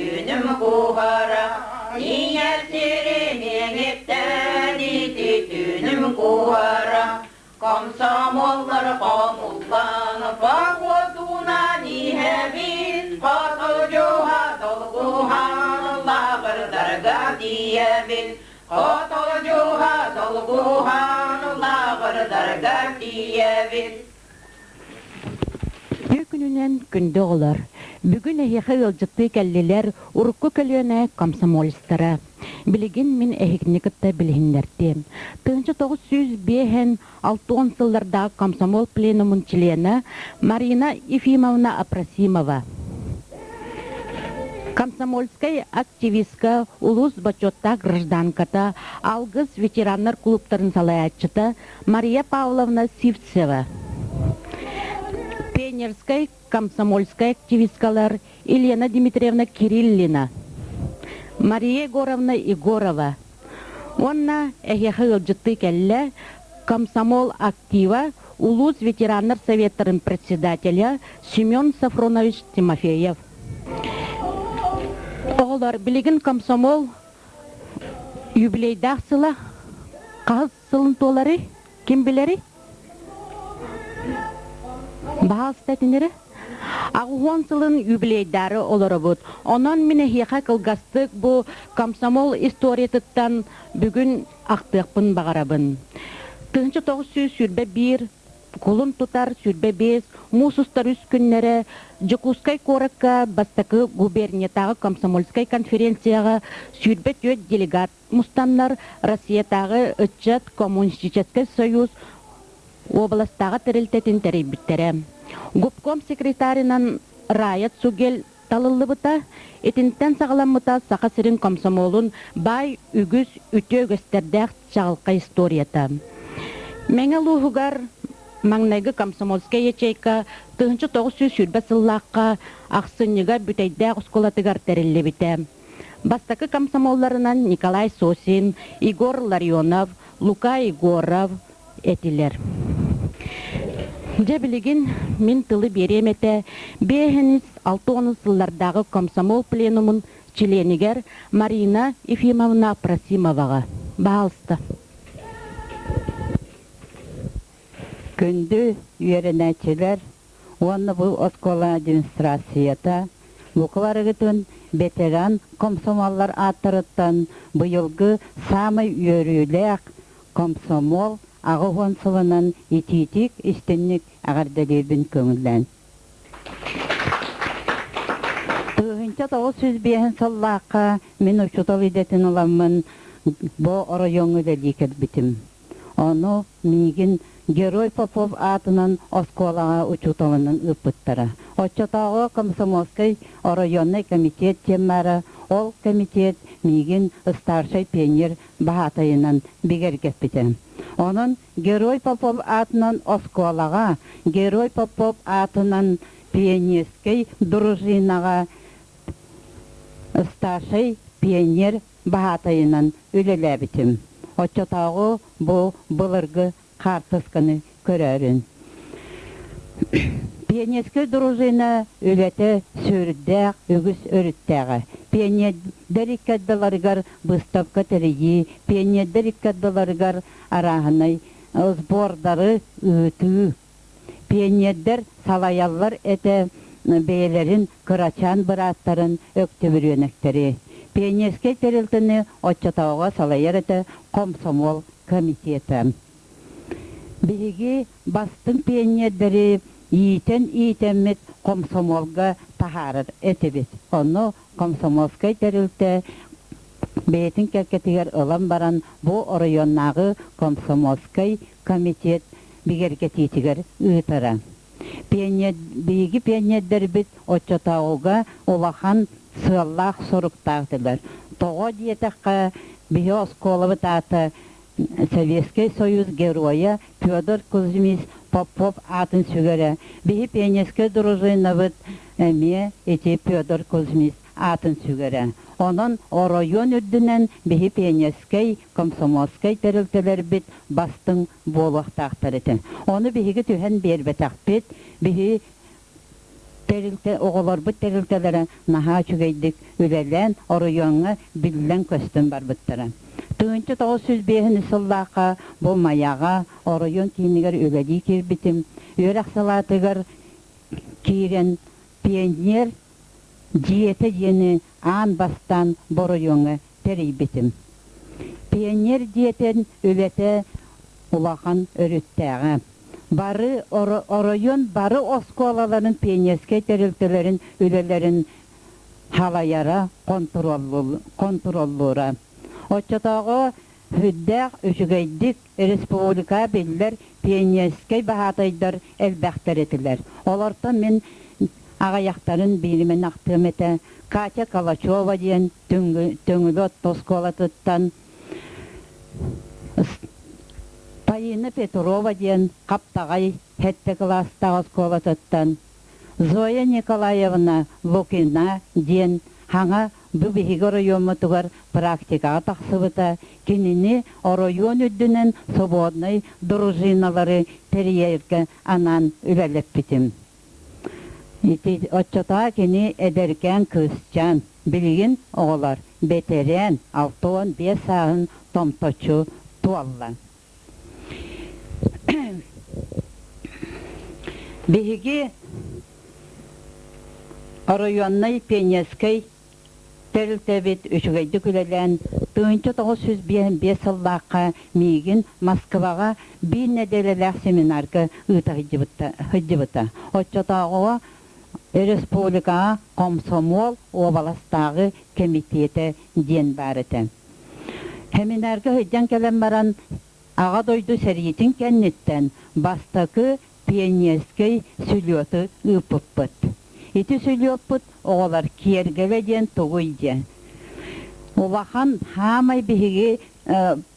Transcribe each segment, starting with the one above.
түүнүм куһара, Ийэ сирим иэҥиттэн ити түүнүм куһара. Комсомоллар хомуллан похуотунан иһэбин, Хотолдьуһа долгуһан лааҕырдарга тиийэбин, Хотолдьуһа долгуһан лааҕырдарга тиийэбин. Үтүө күнүнэн күндү оҕолор! Бүгүн эһиэхэ ыалдьыттыы кэллилэр урукку көлүөнэ комсомолецтара. Билигин мин эһигини кытта билиһиннэртиэм. 1905 сыллардаах комсомол пленумун чилиэнэ Марина Ефимовна Апросимова. Комсомольскай активистка, улуус бочуоттаах гражданката, Алгыс ветераннар клубтарын салайааччыта Мария Павловна Сивцева, пионерскай комсомольскай активисткалар Елена Дмитриевна Кириллина, Мария Егоровна Егорова уонна эһиэхэ ыалдьыттыы кэллэ комсомол актива улуус ветераннар советтарын председателя Семен Софронович Тимофеев. Оҕолор, билигин комсомол юбилейдаах сыла хаһыс сылын туоларый? Ким билэрий? Баһаалыста этинэрэ. Аҕыһуон сылын юбилейдаары олоробут. Онон мин эһиэхэ кылгастык бу комсомол историятыттан бүгүн ахтыахпын баҕарабын. 1921 кулун тутар 25 муус устар үс күннэрэ Дьокуускай куоракка бастакы губерниятааҕы комсомольскай конференцияҕа 24 делегат мустаннар Россиятааҕы ыччат коммунистическай союз уобаластааҕы тэрилтэтин тэрийбиттэрэ. Губком секретарынан Рая Цугель талыллыбыта. Итинтэн саҕаламмыта Саха сирин комсомолун баай үгүс үтүө үгэстэрдээх чаҕылхай историята. Мэҥэ улууһугар маҥнайгы комсомольскай ячейка 1920 сыллаахха ахсынньыга Бүтэйдээх оскуолатыгар тэриллибитэ. Бастакы комсомолларынан Николай Сосин, Егор Ларионов, Лука Егоров этилэр. Дьэ билигин мин тылы биэриэм этэ биэһинис алта сыллардааҕы комсомол пленумун чилиэнигэр Марина Ефимовна Просимоваҕа. Баһаалыста. Күндү үөрэнээччилэр уонна бу оскуола администрацията бука барыгытын ветеран комсомоллар ааттарыттан быйылгы саамай үөрүүлээх комсомол 80 сылынан итиитик истинник эҕэрдэлиирбин көҥүллээн. 1905 сыллаахха мин учуутал идэтин ыламмын бу оройуоҥҥа үлэлии кэлбитим. Ону миигин Герой Попов аатынан оскуолаҕа учууталынан ыыппыттара. Оччотооҕу комсомольскай оройуоннай комитет диэн баара, ол комитет миигин старшай пионер баһаатайынан бигэргэппитэ. Онон Герой Попов аатынан оскуолаҕа, Герой Попов аатынан пионерскай дружинаҕа старшай пионер баһаатайынан үлэлээбитим. Оччотооҕу бу былыргы хаартысканы көрөөрүн. Пионерскай дружина үлэтэ сүрдээх үгүс өрүттээҕэ. Пионердэр икки ардыларыгар быыстапка тэрийии, пионердэр икки ардыларыгар арааһынай сбордары ыытыы. Пионердэр салайаллар этэ бэйэлэрин кырачаан бырааттарын өктөбүрүөнэктэри. Пионерскай тэрилтэни оччотооҕуга салайар этэ комсомол комитета. Биһиги бастыҥ пионердэри иитэн-иитэммит комсомолга таһаарар этибит. Онно комсомольскай тэрилтэ бэйэтин кэккэтигэр ылан баран бу оройуоннааҕы комсомольскай комитет бигэргэтиитигэр ыытара. Биһиги пионердэрбит оччотооҕуга улахан сыаллаах-соруктаах этилэр. Тоҕо диэтэххэ, биһи оскуолабыт аата Советскай Союз Геройа Федор Кузьмич Попов аатын сүгэрэ. Биһи пионерскай дружинабыт эмиэ ити Федор Кузьмич аатын сүгэрэ. Онон оройуон үрдүнэн биһи пионерскай, комсомольскай тэрилтэлэрбит бастыҥ буолуохтаахтар этэ. Ону биһиги түһэн биэрбэтэхпит. Биһи Тэрилтэ оҕолорбут тэрилтэлэрэ наһаа үчүгэйдик үлэлээн оройуоҥҥа биллэн-көстөн барбыттара. 1905 сыллаахха бу Майаҕа оройуон киинигэр үлэлии киирбитим. Үөрэх салаатыгар киирэн пионер дьиэтэ диэни аан бастаан боройуоҥҥа тэрийбитим. Пионер дьиэтин үлэтэ улахан өрүттээҕэ. Бары оройуон бары оскуолаларын пионерскай тэрилтэлэрин үлэлэрин халайара, хонтуруоллуура. Оччотооҕу сүрдээх үчүгэйдик республика биллэр пионерскай баһаатайдар элбэхтэр этилэр. Олортон мин аҕыйахтарын бииримин ахтыам этэ. Катя Калачева диэн Төҥүлү орто оскуолатыттан, Полина Петрова диэн Хаптаҕай сэттэ кылаастаах оскуолатыттан, Зоя Николаевна Лукина диэн хаҥа бу биһиги оройуоммутугар практикаҕа тахсыбыта, кинини оройуон үрдүнэн свободнай дружиналары тэрийэргэ анаан үлэлэппитим. Ити оччотоо кини эдэркээн кыысчаан, билигин оҕолор бэтэрээн 65 сааһын томточчу туолла. Биһиги оройуоннай пионерскай тэрилтэбит үчүгэйдик үлэлээн 1955 сыллаахха миигин Москваҕа биир нэдиэлэлээх семинарга ыыта сылдьыбыта. Оччотооҕуга республикаҕа комсомол уобаластааҕы кэмитиэтэ диэн баар этэ. Семинарга сылдьан кэлэн баран Аҕа дойду сэриитин кэнниттэн бастакы пионерскай сүлүөтү ыыппыппыт. Ити сүлүөппүт оҕолор киэргэлэ диэн тугуй диэн. Улахан хаамай биһиги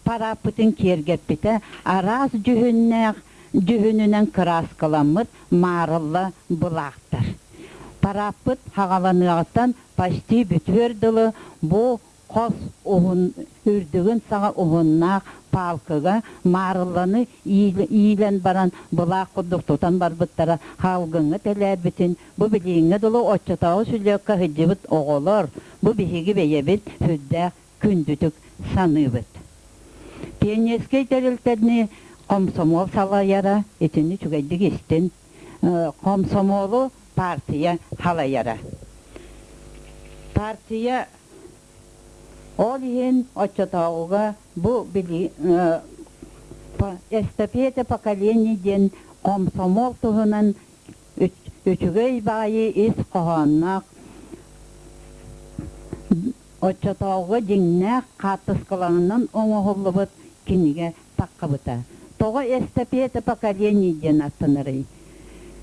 парааппытын киэргэппитэ араас дьүһүннээх дьүһүнүнэн кырааскаламмыт маарылла былаахтар. Парааппыт хаҕаланыаҕыттан почти бүтүөр дылы бу хос уһун үрдүгүн саҕа уһуннаах паалкыга маарылланы иилэн баран былаах курдук тутан барбыттара халгыҥҥа тэлээрбитин бу билиҥҥэ дылы оччотооҕу сүлүөккэ сылдьыбыт оҕолор бу биһиги бэйэбит сүрдээх күндүтүк саныыбыт. Пионерскай тэрилтэни комсомол салайара итини үчүгэйдик истин комсомолу партия салайара. Партия Ол иһин оччотооҕуга бу били эстафета поколений диэн комсомол туһунан үчүгэй баҕайы ис хоһоонноох оччотооҕуга дьиҥнээх хаартыскаларынан оҥоһуллубут кинигэ таххыбыта. Тоҕо эстафета поколений диэн аттанарый?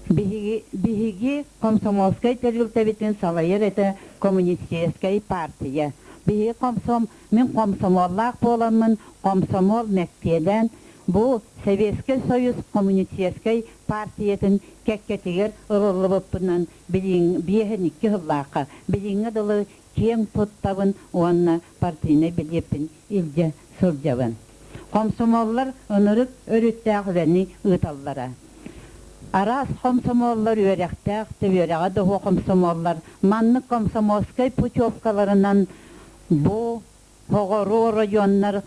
Биһиги, биһиги комсомольскай тэрилтэбитин салайар этэ коммунистическай партия. Биһиги комсом, мин комсомоллаах буоламмын, комсомол мэктиэлээн, бу Советскай Союз коммунистическай партиятын кэккэтигэр ылыллыбыппынан билиҥ 52 сыллаахха билиҥҥэ дылы киэҥ туттабын уонна партийнай билиэппин илдьэ сылдьабын. Хомсомуоллар ынырык өрүттээх үлэни ыыталлара. Араас хомсомуоллар үөрэхтээх, үөрэҕэ да суох хомсомуоллар маннык комсомольскай путевкаларынан бу соҕуруу оройуоннар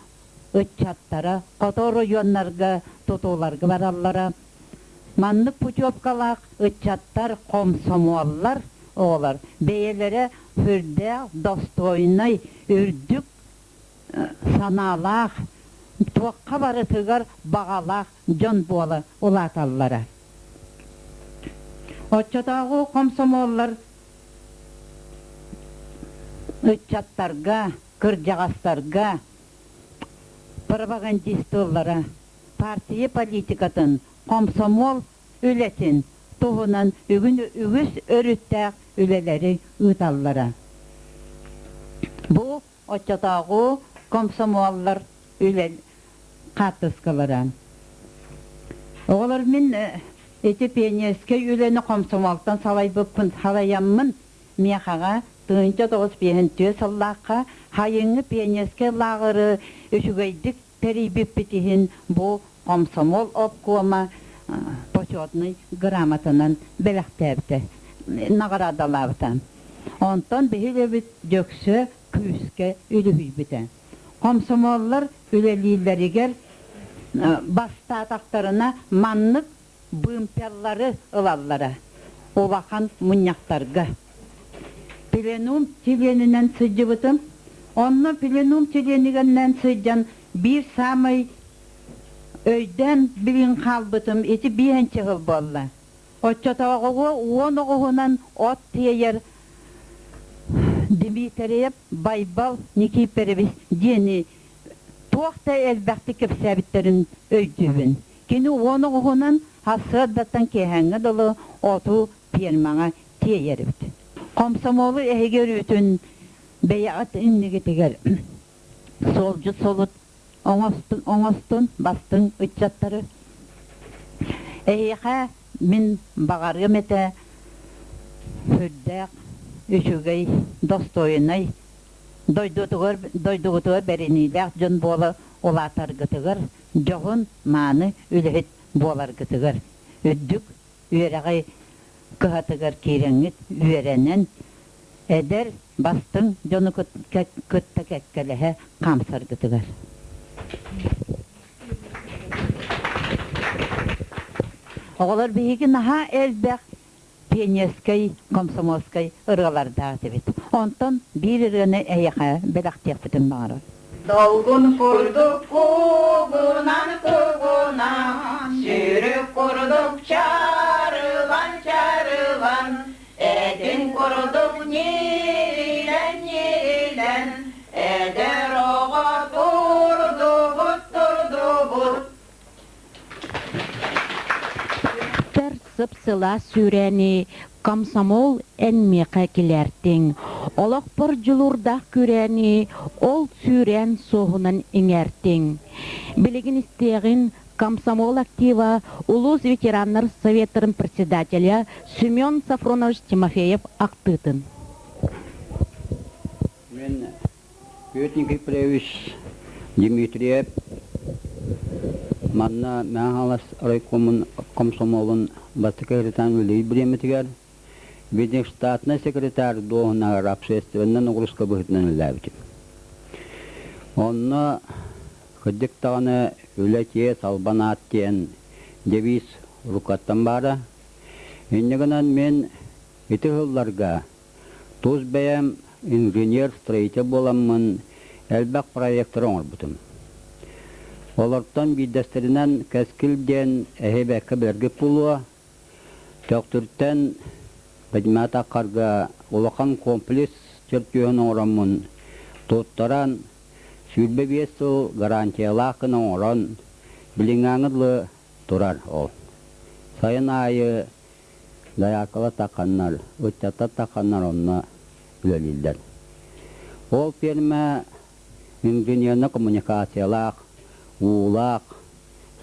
ыччаттара хоту оройуоннарга тутууларга бараллара. Маннык путевкалаах ыччаттар хомсомуоллар оҕолор бэйэлэрэ сүрдээх достойнай, үрдүк санаалаах, туохха барытыгар баҕалаах дьон буола улааталлара. Оччотооҕу хомсомуоллар ыччаттарга, кырдьаҕастарга пропагандистыыллара, партия политикатын, хомсомуол үлэтин туһунан үгүн үгүс өрүттээх үлэлэри ыыталлара. Бу оччотооҕу комсомоллар үлэ хаартыскалара. Оҕолор мин ити пионерскай үлэни комсомолтон салайбыппын салайаммын миэхэҕэ 1954 сыллаахха хайыҥҥы пионерскай лааҕыры үчүгэйдик тэрийбиппит иһин бу комсомол обкома почетнай грамотанан бэлэхтээбитэ. наҕараадалаабыта. Онтон биһиги Дьөксө күүскэ үлүһүйбүтэ. Хомсомуоллар үлэлииллэригэр бастаатахтарына маннык быымпеллары ылаллара улахан мунньахтарга. Пленум чилиэнинэн сылдьыбытым. Онно пленум чилиэнигинэн сылдьан биир саамай өйдөөн билин хаалбытым ити биэһинчи сыл буолла. Оччотооҕуга 10 оҕуһунан от тиэйэр Дмитриев Байбал Никифорович диэни туох да элбэхтик кэпсээбиттэрин өйдүүбүн. Кини 10 оҕуһунан сарсыардаттан киэһээҥҥэ дылы оту пиэрмэҕэ тиэйэр эбит. Комсомолу эһиги өрүүтүн бэйэҕит иннигитигэр суолдьут солут оҥостун, оҥостун бастыҥ ыччаттары. Эһиэхэ мин баҕарыам этэ сүрдээх үчүгэй, достойнай, дойдутугар, дойдугутугар бэриниилээх дьон буола улаатаргытыгар, дьоһун, мааны үлэһит буоларгытыгар, үрдүк үөрэҕи кыһатыгар киирэҥҥит үөрэнэн, эдэр, бастыҥ дьону кытта кэккэлэһэ хаамсаргытыгар. Оҕолор биһиги наһаа элбэх пионерскай, комсомольскай ырыалардаах этибит. Онтон биир ырыаны эйиэхэ бэлэхтиэхпитин баҕарабыт. Долгун курдук куугунан куугунан, сүүрүк курдук чарылан чарылан, этин курдук ньирилэн ньирилэн, эдэр оҕо турдубут турдубут. Төр сып-сылаас сүүрээни комсомол эн миэхэ килээртиҥ, олохпор дьулуурдаах күүрээни ол сүүрээн суоһунан иҥээртиҥ. Билигин истиэҕин комсомол актива улуус ветераннар советтарын председателя Семен Сафронович Тимофеев ахтыытын. Мен Петр Никифорович Дмитриев манна Мэҥэ Хаҥалас райкомун комсомолун бастакы секретарын үлэлиир бириэмэтигэр штатнай секретарь дуоһунаһыгар общественнай ноҕурууска быһыытынан үлэлээбитим. Онно кырдьык даҕаны үлэ чиэс албан аат диэн девиз уруккаттан баара. Инньэ гынан мин ити сылларга Тус бэйэм инженер-строитель буоламмын элбэх проектары оҥорбутум. Олортон биирдэстэринэн «Кэскил» диэн эһи бэккэ билэргит буолуо, Төхтүртэн Бадьмаатаххарга улахан комплекс чертеһун оҥороммун туттаран, 25 сыл гарантиялаах гына оҥорон, билиҥҥээҥи дылы турар ол. Сайын аайы Дайааккалар тахханнар, ыччаттар тахханнар онно үлэлииллэр. Ол пиэрмэ инженернэй коммуникациялаах, уулаах,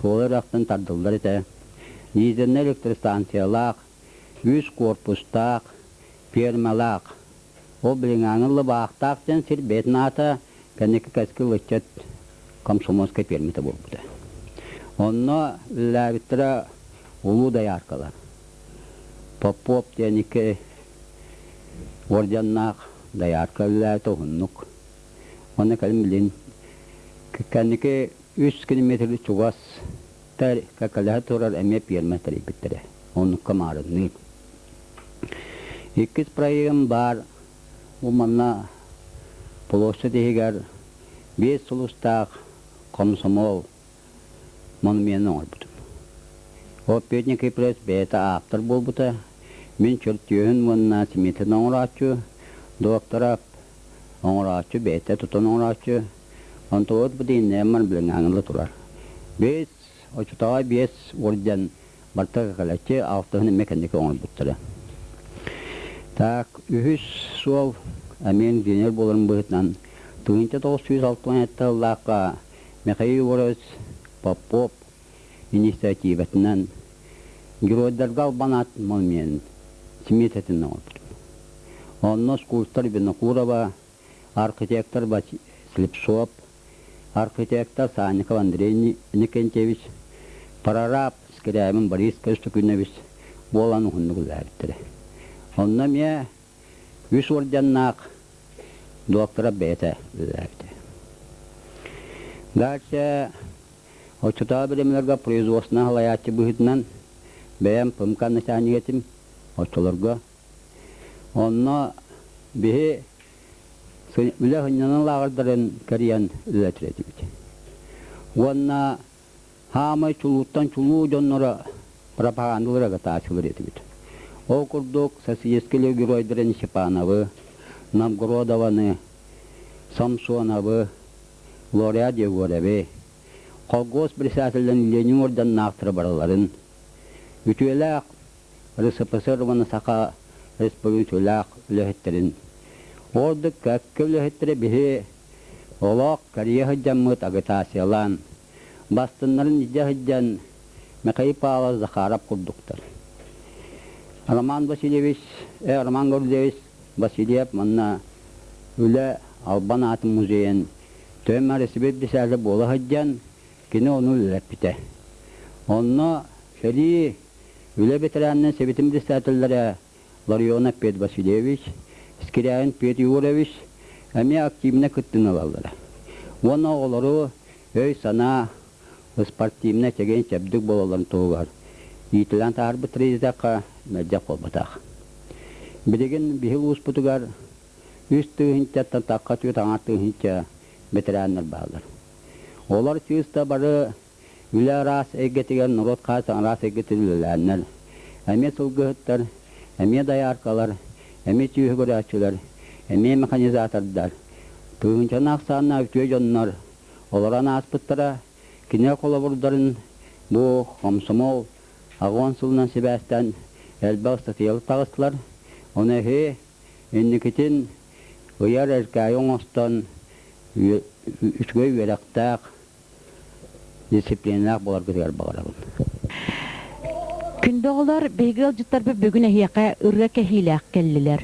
суола үрэхтэн тардыллар этэ. Дизельнэй электростанциялаах, үс корпустаах, пиэрмэлээх. Ол билиҥҥээҥи лыбаахтаах диэн сир бэйэтин аата кэнники кэскил ыччат комсомольскай пиэрмэтэ буолбута. Онно үлэлээбиттэрэ улуу дояркалар. Попов диэн икки орденнаах доярка үлэлээбитэ уһуннук. Уонна кэлин билин кэнники үс километр чугас кэккэлэһэ турар эмиэ пиэрмэ тэрийбиттэрэ. Оннукка маарынныыр. Иккис проегым баар бу манна площадь иһигэр биэс сулустаах комсомол монуменын оҥорбутум. Ол Петя Никифорович бэйэтэ ааптар буолбута, мин чөртүөһүн уонна симиэтин оҥорооччу, доктора оҥорооччу, бэйэтэ тутан оҥорооччу, онтубут бу дииннээн билиҥҥээҥҥэ турар. Биэс, оччотооҕу биэс орден барыта кэлэччи алтыһын эмиэ кэнники оҥорбуттара. Так, үһүс суол эмиэ инженер буоларын быһыытынан 1967 сыллаахха Михаил Егорович Попов инициативатынан Геройдарга албан аат монумент симиэтэтин оҥорбутум. Онно скульптор Винокурова, архитектор Слепцов, архитектор Санников Андрей Никентьевич, прораб Скрябин Борис Костюкинович буолан уһуннук үлэлээбиттэрэ. Онно эмиэ үс уордьаннаах доктора бэйэтэ үлэлээбитэ. Дальше оччотооҕу бириэмэлэргэ производственнай салайааччы быһыытынан бэйэм ПМК начальник этим оччолорго. Онно биһи үлэ сынньанан лааҕырдарын кэрийэн үлэлэтир этибит. Уонна Хаамай чулууттан чулуу дьонноро пропагандалара агитациялар этибит. Ол курдук социалистическай геройдарын Степановы, Новгородованы, Самсоновы, Лауреат Егоровы, колхоз председателлэрин Ленин орденнаахтара барыларын, үтүөлээх РСФСР уонна Саха Республикатын үтүөлээх үлэһиттэрин, ордук кэккэ үлэһиттэрэ биһи олох кэрийэ сылдьаммыт агитациялаан, бастыннарын илдьэ сылдьан Михаил Павлович Захаров курдуктар. Роман Васильевич, Роман Гаврильевич Васильев манна үлэ Албан аатын музейын төһө Россия бисээлэ буола сылдьан, кини ону үлэлэппитэ. Онно сэрии үлэ ветеранын сэбитин председателлэрэ Ларионов Петр Васильевич, Скрябин Петр Егорович эмиэ активно кыттыыны ылаллара. Уонна оҕолору өй-санаа, спортивнай чэгиэн-чэбдик буолалларын туһугар иитилээн таһаарбыт диэтэххэ мэлдьэх буолбатах. Билигин биһи улууспутугар үс тыһыынчаттан тахха түөрт аҥаар тыһыынча ветераннар бааллар. Олор чыыста бары Үлэ араас эйгэтигэр норуот хаһыат араас эйгэтигэр үлэлээннэр, эмиэ сылгыһыттар, эмиэ дояркалар, эмиэ сүөһү көрөөччүлэр, эмиэ механизатордар, тыһыынчанан ахсааннаах үтүө дьоннор олорон ааспыттара, кинилэр холобурдарын бу хомсомуол аҕыан сылынан сибээстээн элбэх ыстатыйалар таҕыстылар. Ону эһи инникитин ыйар эркээйи оҥостон үчүгэй үөрэхтээх, дисциплинэлээх буоларгытыгар баҕарабын. Күндү оҕолор, биһиги ыалдьыттарбыт бүгүн эһиэхэ ырыа кэһиилээх кэллилэр.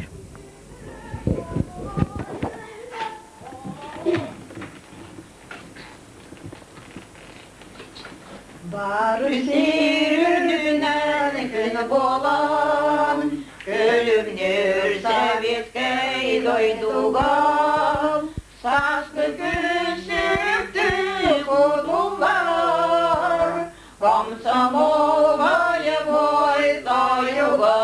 Бары сир үрдүнэн күн буолан, күлүмнүүр советскай дойдуга Сааскы күн сүрүктүү кутуллар, комсомол боевой тойуга.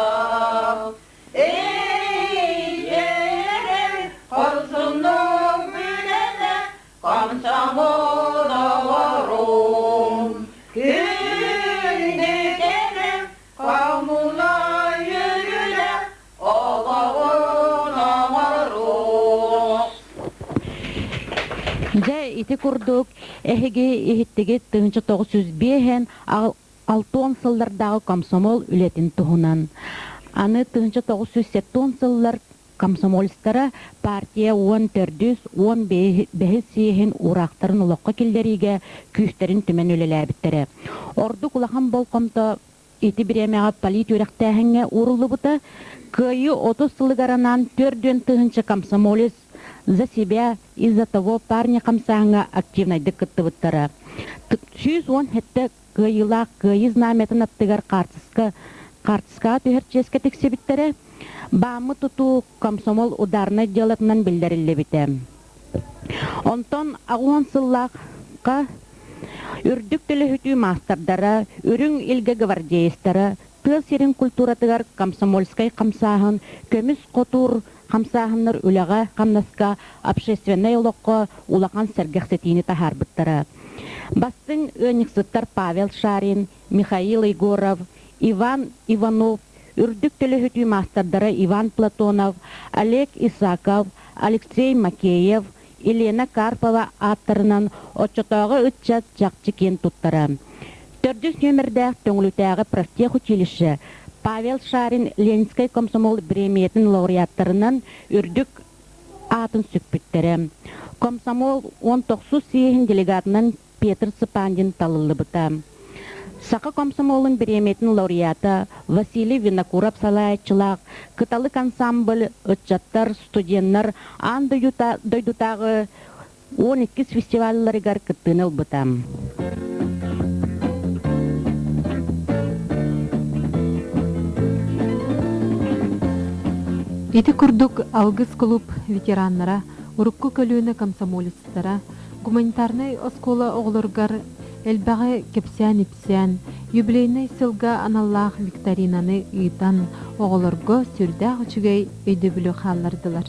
Эй, дьэрэр, хорсуннук үлэлэ, комсомол олорум. Күндү кэрэ, коммуна үөрүлэ, Олоҕун оҥоруох. Дьэ, ити курдук эһиги иһиттигит 1905 60 сыллардааҕы комсомол үлэтин туһунан. Аны 1970 сыллар комсомольстара партия 14-үс, 15-ис съеһин уураахтарын олоххо киллэриигэ күүстэрин түмэн үлэлээбиттэрэ. Ордук улахан болҕомто Ити бириэмэҕэ полит үөрэхтээһиҥҥэ ууруллубута. Кыайыы 30 сылыгар анаан 40 тыһыынча комсомолец за себя и за того парня хамсааһыҥҥа активнайдык кыттыбыттара. 117 кыайыылаах Кыайыы знамятын аттыгар хаартыска хаартыскаҕа түһэр чиэскэ тиксибиттэрэ. Бааммы тутуу комсомол ударнай дьыалатынан биллэриллибитэ. Онтон аҕыс сыллаахха үрдүк төлөһүтүү маастардара, үрүҥ илгэ гвардеецтара, тыа сирин культуратыгар комсомольскай хамсааһын, көмүс хотуур хамсааһыннар үлэҕэ-хамнаска, общественнай олоххо улахан сэргэхситиини таһаарбыттара. Бастыҥ ыанньыксыттар Павел Шарин, Михаил Егоров, Иван Иванов, үрдүк төлөһүтүү маастардара Иван Платонов, Олег Исаков, Алексей Макеев, Елена Карпова ааттарынан оччотооҕу ыччат чахчы киэн туттара. Төрдүс нүөмэрдээх Төҥүлүтээҕи профтехучилище Павел Шарин Ленинскэй комсомол бириэмийэтин лауреаттарынан үрдүк аатын сүкпүттэрэ. Комсомол 19 съеһин делегатынан Петр Цыпандин талыллыбыта. Саха комсомолун бириэмийэтин лауреата Василий Винокуров салайааччылаах «Кыталык» ансамбль ыччаттар, студеннар аан дойдутааҕы 12 фестивалларыгар кыттыыны ылбыта. Ити курдук Алгыс кулууп ветераннара, урукку көлүөнэ комсомолецтара, гуманитарнай оскуола оҕолоругар элбэҕи кэпсээн-ипсээн, юбилейнай сылга аналлаах викторинаны ыытан, оҕолорго сүрдээх үчүгэй өйдөбүлү хааллардылар.